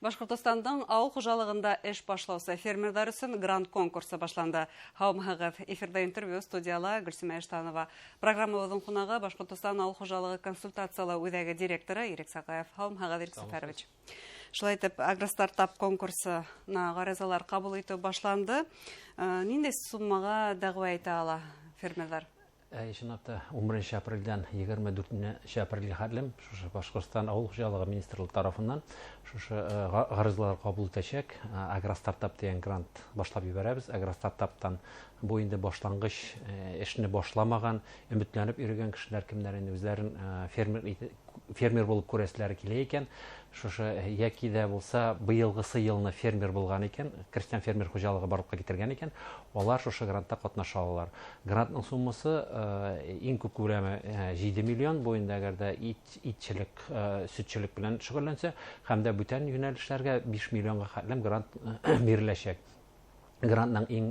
Башҡортостандың ауыл хужалығында эш башлаусы фермерҙар өсөн грант конкурсы башланды. Һаумыһығыҙ! Эфирҙа интервью, студияла Гөлсимә Иштанова. Программабыҙҙың ҡунағы — Башҡортостан ауыл хужалығы консультациялау үҙәге директоры Ирек Саҡаев. Һаумыһығыҙ, Ирек Сәфәрович! Шулай итеп, агростартап конкурсына ғаризалар ҡабул итеү башланды. Ниндәй суммаға дәғүә итә ала фермерҙар? Чынлап та, 11 апрелдән 24 апрелгә хәтлем шушы Башҡортостан Ауыл хужалығы министрлыгы тарафынан шушы ғаризалар ҡабул итәсәк. Агростартап тигән грант башлап ебәрәбеҙ. Агростартаптан бу инде башланғыч эшне башламаған, өмөтләнеп йөрөгән кешеләр, кемдәр инде үҙҙәрен фермер булып күрәселәре килә икән, шушы йәки дә булса быйылғысы йылны фермер булған икән, крестьян фермер хужалығы барлыҡҡа китергән икән, алар шушы грантта ҡатнаша алалар. Грантның суммасы иң күп күләме 7 миллион, бу инде әгәр дә итчелек, сөтчелек белән шөгыльләнсә, һәм дә бүтән юнәлешләргә 5 миллионға хәтлем грант биреләчәк. Грантның иң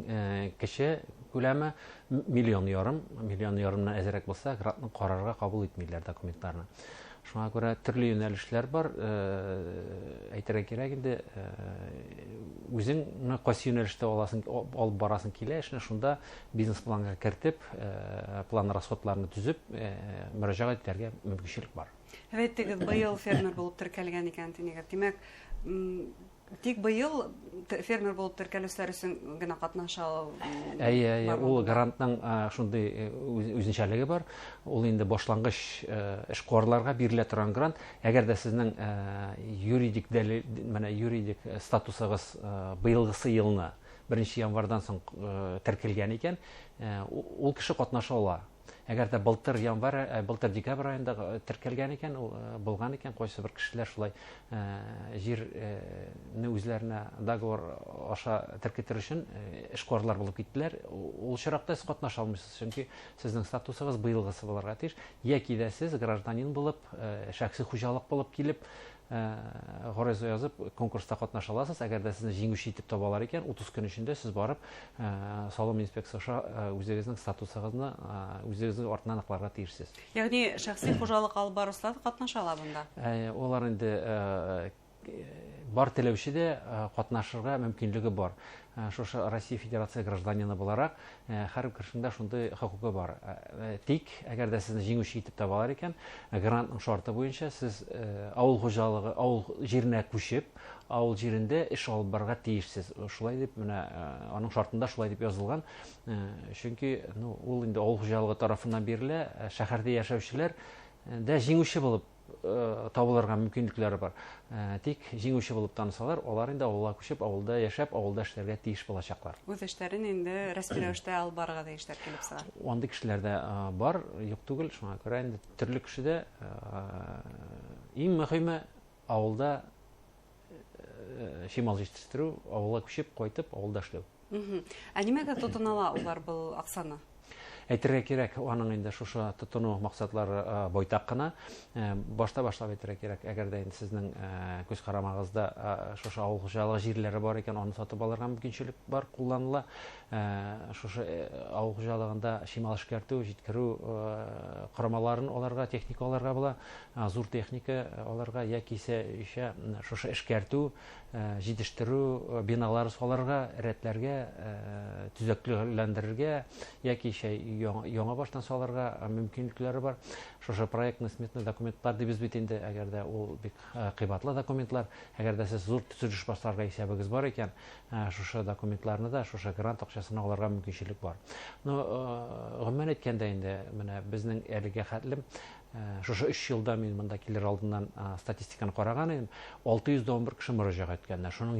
кече күләме миллион ярым, миллион ярымнан әзерәк булса, грантны карарга кабул итмиләр документларны. Шуңа күрә төрле юнәлешләр бар. Әйтергә кирәк инде, үзең кайсы юнәлештә аласың, алып барасың килә эшне, шунда бизнес-планга кертеп, план расходларны төзеп, мөрәҗәгать итәргә мөмкинчелек бар. Әйттегеҙ, быйыл фермер булып теркәлгән икән тинегеҙ. Тимәк, тик быйыл фермер булып теркәлеүселәр өсөн генә ҡатнаша Әйе, ул грантның шундай үзенсәлеге бар. Ул инде башланғыч эшҡыуарларға бирелә торған грант. Әгәр дә сезнең юридик дәлил, менә юридик статусығыҙ быйылғысы йылны 1 январдан һуң теркәлгән икән, ул кеше ҡатнаша ала. Әгәр дә былтыр январь, былтыр декабрь айында теркәлгән икән, ул булған икән, ҡайсы бер кешеләр шулай җирне үзләренә договор аша теркәтер өчен эшҡыуарлар булып киттеләр. Ул очракта сез катнаша алмыйсыз, чөнки сезнең статусыгыз быйылгысы булырга тиеш. Яки дә сез гражданин булып, шәхси хуҗалык булып килеп, гариза язып конкурста катнаша аласыз. Әгәр дә сезне җиңүче итеп табалар икән, 30 көн эчендә сез барып салым инспекциясе аша үзегезнең статусыгызны үзегезнең артыннан акларга тиешсез. Ягъни шәхси хуҗалык алып баручылар катнаша ала бында? Алар инде бар теләүче дә катнашырга мөмкинлеге бар. Шушы Россия Федерация гражданины буларак, һәр кешенең дә шундый хокукы бар. Тик әгәр дә сезне җиңүче итеп табалар икән, грантның шарты буенча сез авыл хуҗалыгы, авыл җиренә күчеп, авыл җирендә эш алып барырга тиешсез. Шулай дип, менә аның шартында шулай дип язылган. Чөнки, ну, ул инде авыл хуҗалыгы тарафыннан бирелә, шәһәрдә яшәүчеләр дә җиңүче булып табылырга мөмкинлекләре бар. Тик җиңүче булып танысалар, алар инде авылга күчеп, авылда яшәп, авылда эшләргә тиеш булачаклар. Үз эшләрен инде рәсми рәвештә алып барырга тиешләр килеп чыга. Андый кешеләр дә бар, юк түгел, шуңа күрә инде төрле кеше дә, иң мөһиме авылда чимал җитештерү, авылга күчеп, кайтып, авылда эшләү. Ә нимәгә тотынала улар был аҡсаны? Әйтергә кирәк, аның инде шушы тотыну максатлары байтак кына. Башта башлап әйтергә кирәк, әгәр дә инде сезнең күз карамагызда шушы авыл хуҗалыгы җирләре бар икән, аны сатып алырга мөмкинчелек бар, кулланыла. Шушы авыл хуҗалыгында чимал эшкәртү, җиткерү корамаларын алырга, техника алырга була, зур техника алырга яки исә шушы эшкәртү, җитештерү биналары салырга, рәтләргә, төзекләндерергә яки исә яңа баштан салырга мөмкинлекләре бар. Шушы проектно-сметный документлар дибез бит инде, әгәр дә ул бик кыйбатлы документлар, әгәр дә сез зур төзелеш башларга исәбегез бар икән, шушы документларны да шушы грант акчасына алырга мөмкинчелек бар. Но, гомумән әйткәндә инде, менә безнең әлегә хәтлем шушы 3 елда мин монда килер алдыннан статистиканы караган идем, 611 кеше мөрәҗәгать иткәннәр. Шуның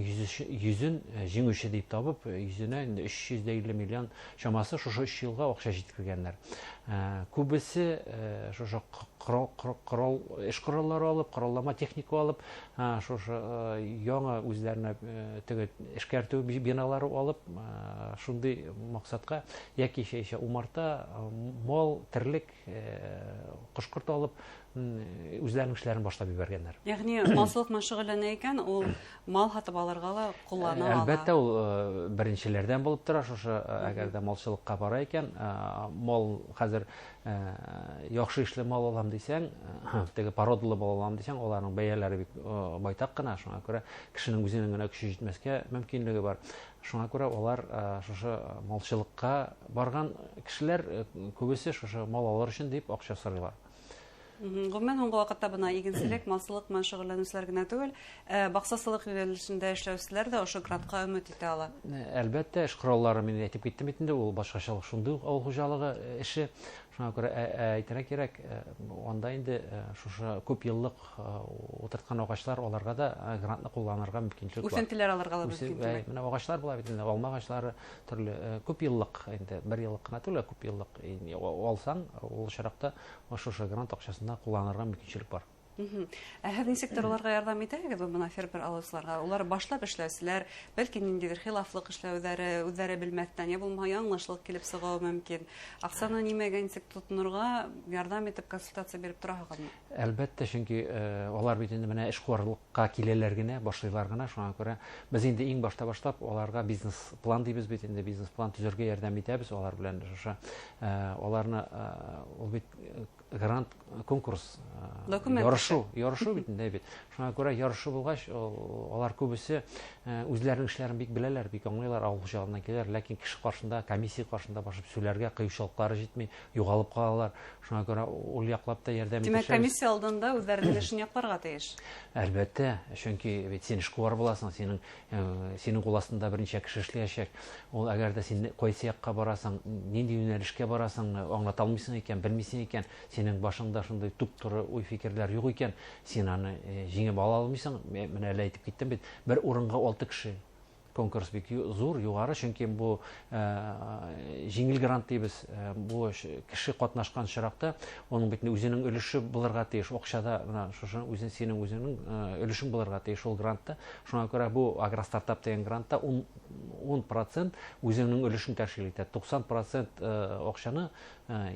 йөзен җиңүче дип табып, йөзенә инде 350 миллион чамасы шушы 3 елга акча җиткергәннәр. Күбесе шушы эш кораллары алып, кораллама техника алып, шушы яңа үзләренә теге эшкәртү биналары алып, шундый максатка яки исә умарта, мал, терлек, кош-корт алып, Үзләренең эшләрен башлап ебәргәннәр. Ягъни малсылык менән шөгыльләнә икән, ул мал һатып алырга ла куллана ала. Әлбәттә, ул беренчеләрдән булып тора. Шушы әгәр дә малчылыкка бара икән, мал хәзер яхшы ишле мал алам дисәң, теге породалы мал алам дисәң, аларның бәяләре бик байтак кына. Шуңа күрә кешенең үзенең генә көче җитмәскә мөмкинлеге бар. Шуңа күрә алар шушы малчылыкка барган кешеләр күбесе шушы мал алыр өчен дип акча сорыйлар. Гомумән, һуңғы вакытта бына игенселек, малсылык менән шөгыльләнүселәр генә түгел, баксасылык юнәлешендә эшләүселәр дә ошо грантка өмет итә ала. Әлбәттә, эш кораллары мин әйтеп киттем бит инде, ул башкачалык шундый ук авыл хуҗалыгы эше. Шуңа күрә әйтергә кирәк, анда инде шушы күп еллык утырткан агачлар, аларга да грантны кулланырга мөмкинлек бар. Үсентеләр алырга да мөмкин, димәк. Менә агачлар була бит инде, алма агачлары төрле, күп еллык инде, бер еллык кына түгел, күп еллык алсаң, ул очракта шушы грант акчасында кулланырга мөмкинчелек бар. Ә һеҙ нисек тә уларға ярҙам итәһегеҙ бына фермер алыусыларға? Улар башлап эшләүселәр, бәлки ниндәйҙер хилафлыҡ эшләүҙәре, үҙҙәре белмәҫтән, йә булмаһа яңылышлыҡ килеп сығыуы мөмкин. Аҡсаны нимәгә нисек тотонорға ярҙам итеп консультация биреп тораһығыҙмы? Әлбәттә, чөнки улар бит инде менә эшҡыуарлыҡҡа киләләр генә, башлыйлар гына. Шуңа күрә беҙ инде иң башта башлап уларға бизнес-план тибеҙ бит инде, бизнес-план төҙөргә ярҙам итәбеҙ. Улар белән шушы уларны ул бит грант конкурс Документ. ярышу бит инде бит. Шуңа күрә ярышу булгач, алар күбесе үзләренең эшләрен бик беләләр, бик аңлыйлар, авыл хуҗалыгыннан киләләр, ләкин кеше каршында, комиссия каршында башып сөйләргә кыючылыклары җитми, югалып калалар. Шуңа күрә ул яклап та ярдәм Димәк, итәчәкбез. комиссия алдында үзләренең эшен якларга тиеш. Әлбәттә, чөнки бит син эшкуар буласың, синең кул астында берничә кеше эшләячәк. Ул әгәр дә син кайсы якка барасың, нинди юнәлешкә барасың, аңлата алмыйсың икән, белмисең икән, синең башыңда шундый туп-туры уй-фикерләр юк икән, син аны җиңеп ала алмыйсың. Менә әле әйтеп киттем бит, бер урынга 6 кеше. Конкурс бик зур, югары, чөнки бу җиңел грант дибез, бу кеше катнашкан очракта аның бит үзенең өлеше булырга тиеш, акчада менә шушы үзен, синең үзеңнең өлешең булырга тиеш ул грантта. Шуңа күрә бу агростартап дигән грантта ун процент үзеңнең өлешен тәшкил итә, туксан процент акчаны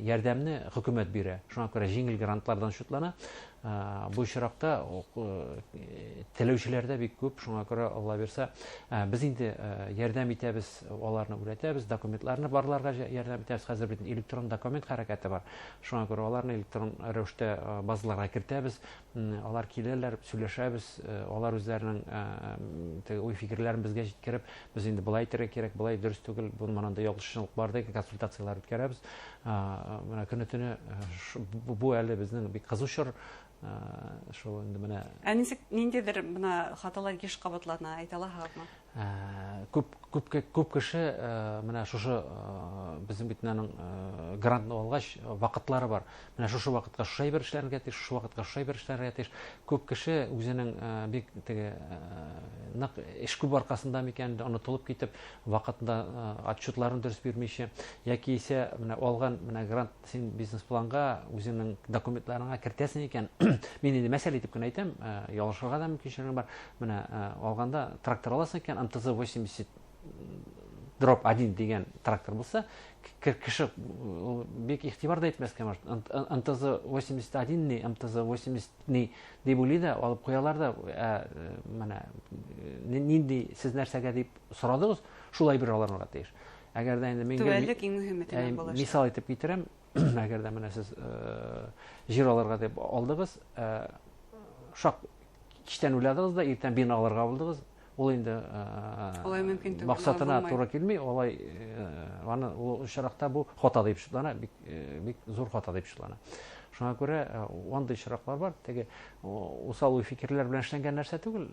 ярдәмне хөкүмәт бирә. Шуңа күрә җиңел грантлардан шутлана. Бу очракта теләүчеләр дә бик күп, шуңа күрә Алла бирсә, без инде ярдәм итәбез, аларны өйрәтәбез, документларны барларга ярдәм итәбез. Хәзер бит электрон документ хәрәкәте бар. Шуңа күрә аларны электрон рәвештә базаларга кертәбез. Алар киләләр, сөйләшәбез, алар үзләренең теге уй-фикерләрен безгә җиткереп, без инде болай әйтергә кирәк, болай дөрес түгел, бу монда ялгышчылык бар дигән консультацияләр үткәрәбез. Менә көне-төне бу әле безнең бик кызу чор. Шул инде менә. Ә нисек, ниндидер менә хаталар еш кабатлана, әйтә алаһығыҙмы? Күп кеше менә шушы безнең бит аның грантны алгач вакытлары бар. Менә шушы вакытка шушы әйбер эшләргә тиеш, шушы вакытка шушы әйбер эшләргә тиеш. Күп кеше үзенең бик теге нык эш күп аркасында микән, онытылып китеп, вакытында отчетларын дөрес бирмичә, яки исә менә алган менә грант син бизнес-планга үзеңнең документларыңа кертәсең икән. Мин инде мәсәл итеп кенә әйтәм, ялгышырга да мөмкинчелегең бар. Менә алганда трактор аласың икән, МТЗ восемьдесят дробь один дигән трактор булса, кеше ул бик игътибар да итмәскә может. МТЗ восемьдесят один ни, МТЗ восемьдесят ни дип уйлый да, алып куялар да, менә нинди сез нәрсәгә дип сорадыгыз, шулай бер алырга тиеш. Әгәр дә инде мин Төгәллек иң мөһиме димәк булачак. мисал итеп китерәм, әгәр дә менә сез җир алырга дип алдыгыз, шак кичтән уйладыгыз да, иртән бина алырга булдыгыз, ул инде Алай мөмкин түгел, максатына алай булмай. туры килми, алай аны ул очракта бу хата дип шутлана, бик зур хата дип шутлана. Шуңа күрә андый очраклар бар, теге усал уй-фикерләр белән эшләнгән нәрсә түгел,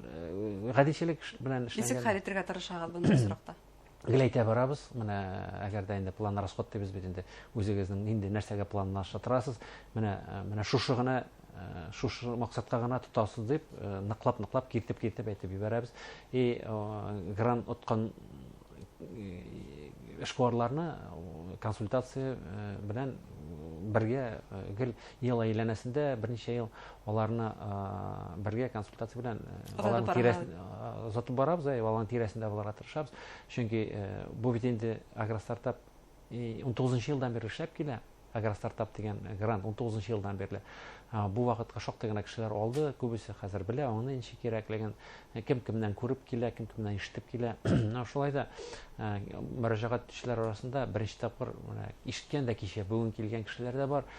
гадилек белән Ничек эшләнгән. хәл итәргә тырышагыз мондый очракта? Гел әйтә барабыз, менә әгәр дә инде план расход дибез бит инде, үзегезнең нинди нәрсәгә планлаштырасыз, менә шушы гына шушы максатка гына тотасыз дип ныклап-ныклап киртеп-киртеп әйтеп җибәрәбез. И грант откан эшкуарларны консультация белән бергә гел ел әйләнәсендә берничә ел аларны бергә консультация белән Озатып аларның барырга. тирәсен озатып барабыз, әй, аларның тирәсендә булырга тырышабыз. Чөнки бу бит инде агростартап ун тугызынчы елдан бирле эшләп килә. Агростартап дигән грант ун тугызынчы елдан бирле. Бу ваҡытҡа шаҡтай ғына кешеләр алды, күбесе хәҙер белә, аңлай нисек кәрәклеген, кем кемдән күреп килә, кем кемдән ишетеп килә. Шулай ҙа мөрәжәғәт итеүселәр араһында беренсе тапҡыр ишеткән дә кисә бөгөн килгән кешеләр ҙә бар.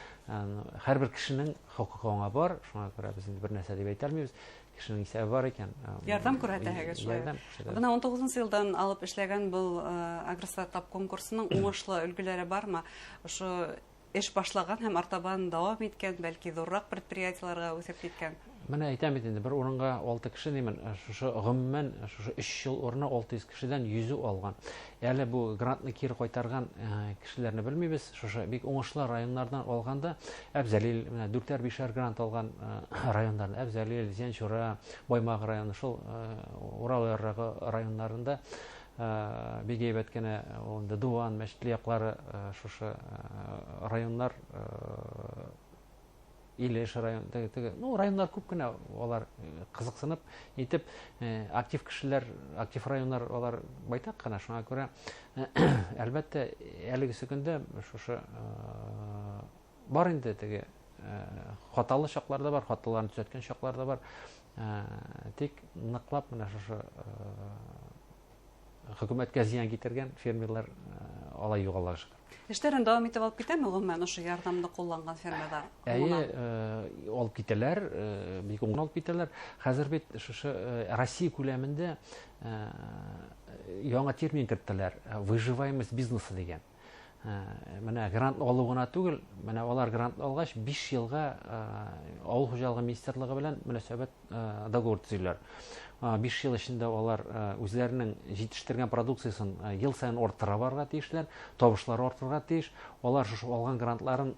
Һәр бер кешенең хоҡуғы аңа бар, шуңа күрә беҙ инде бер нәрсә тип әйтә алмайбыҙ. Кешенең иҫәбе бар икән. Ярҙам күрһәтәһегеҙ шулай. Ярҙам күрһәтәбеҙ. Бына 19 йылдан алып эшләгән был агростартап конкурсының уңышлы өлгөләре бармы? Ошо эш башлаған һәм артабан дауам иткән, бәлки ҙурыраҡ предприятиеларға үҫеп киткән. Менә әйтәм бит инде, бер урынға 6 кеше тимен, шушы ғөмүмән, шушы 3 йыл урынына 600 кешедән 100 алған. Әле бу грантны кире ҡайтарған кешеләрне белмибеҙ. Шушы бик уңышлы районнардан алғанда, Әбзәлил, менә дүртәр, бишәр грант алған райондардан, Әбзәлил, Зианчура, Баймаҡ районы, шул Урал ярығы районнарында бик әйбәт кенә, ул инде Дыуан, Мәсетле яҡлары, шушы районнар, Илеш район, теге, теге, ну, районнар күп кенә, алар ҡыҙыҡсынып итеп, актив кешеләр, актив районнар алар байтаҡ ҡына, шуңа күрә, әлбәттә, әлегесе көндә шушы бар инде теге, хаталы чаклар да бар, хаталарын төзәткән чаклар да бар. Тик ныҡлап менә шушы хөкүмәткә зыян китергән фермерлар алай юк, Аллаға шөкөр. Эштәрен дауам итеп алып китәме ғөмүмән ошо ярҙамды ҡулланған фермерҙар? Әйе, алып китәләр, бик уңай алып китәләр. Хәзер бит шушы Россия күләмендә яңа термин керттеләр, выживаемость бизнеса дигән. Менә грант алыу ғына түгел, менә алар грант алғас 5 йылға авыл хужалығы министрлығы белән мөнәсәбәт договор төҙөйләр. 5 йыл эсендә алар үзләренең җитештергән продукциясын ел сайын арттыра барырга тиешләр, табышлары артырга тиеш. Алар шушы алган грантларын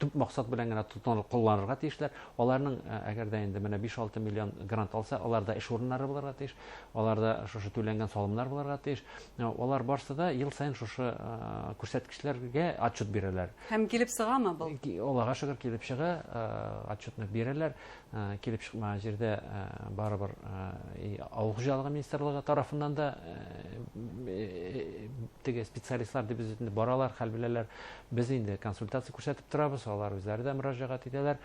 төп маҡсат белән генә тотынып кулланырга тиешләр. Аларның, әгәр дә инде менә биш-алты миллион грант алса, аларда эш урыннары булырга тиеш, аларда шушы түләнгән салымнар булырга тиеш. Алар барсы да ел сайын шушы күрсәткечләргә отчет бирәләр. Һәм килеп сығамы был? Аллаға шөкөр, килеп сыға, отчетны бирәләр. Килеп чыкмаган җирдә, барыбер, авыл хуҗалыгы министрлыгы тарафыннан да, теге специалистлар дип без инде баралар, хәл беләләр. Без инде консультация күрсәтеп торабыз, алар үзләре дә мөрәҗәгать итәләр.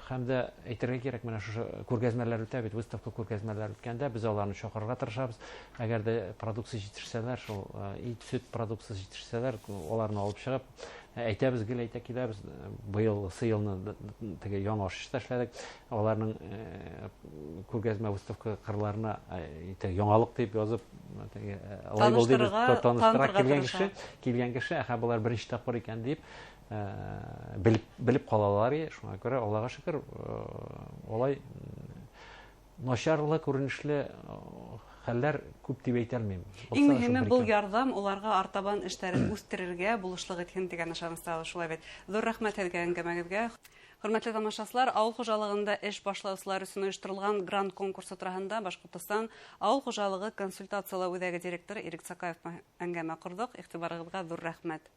Һәм дә әйтергә кирәк, менә шушы күргәзмәләр үтә бит, выставка күргәзмәләр үткәндә без аларны чакырырга тырышабыз. Әгәр дә продукция җитешсәләр, шул, ит, сөт продукциясе җитешсәләр, аларны алып чыгып, әйтәбез, гел әйтә киләбез. Быел сыелны теге яңа ачышта эшләдек. Аларның күргәзмә выставка кырларына, теге яңалык дип язып, теге, лейбл дип Таныштырырга, таныштыра танытырга килгән тырыша. кеше, килгән кеше, әһә, болар беренче тапкыр икән дип, белеп калалар. Шуңа күрә Аллаһка шөкер, алай начарлы күренешле хәлләр күп дип әйтә алмыйм. Иң Булса, шул мөһиме бер был ике. ярҙам уларға артабан эштәрен үҫтерергә булышлыҡ итһен тигән ышаныста шулай бит. Ҙур рәхмәт һеҙгә әңгәмәгеҙгә. Хөрмәтле тамашасылар, ауыл хужалығында эш башлаусылар өсөн ойошторолған грант конкурсы тураһында Башҡортостан Ауыл хужалығы консультациялау үҙәге директоры Ирек Сакаев әңгәмә ҡорҙоҡ. Иғтибарығыҙға ҙур рәхмәт.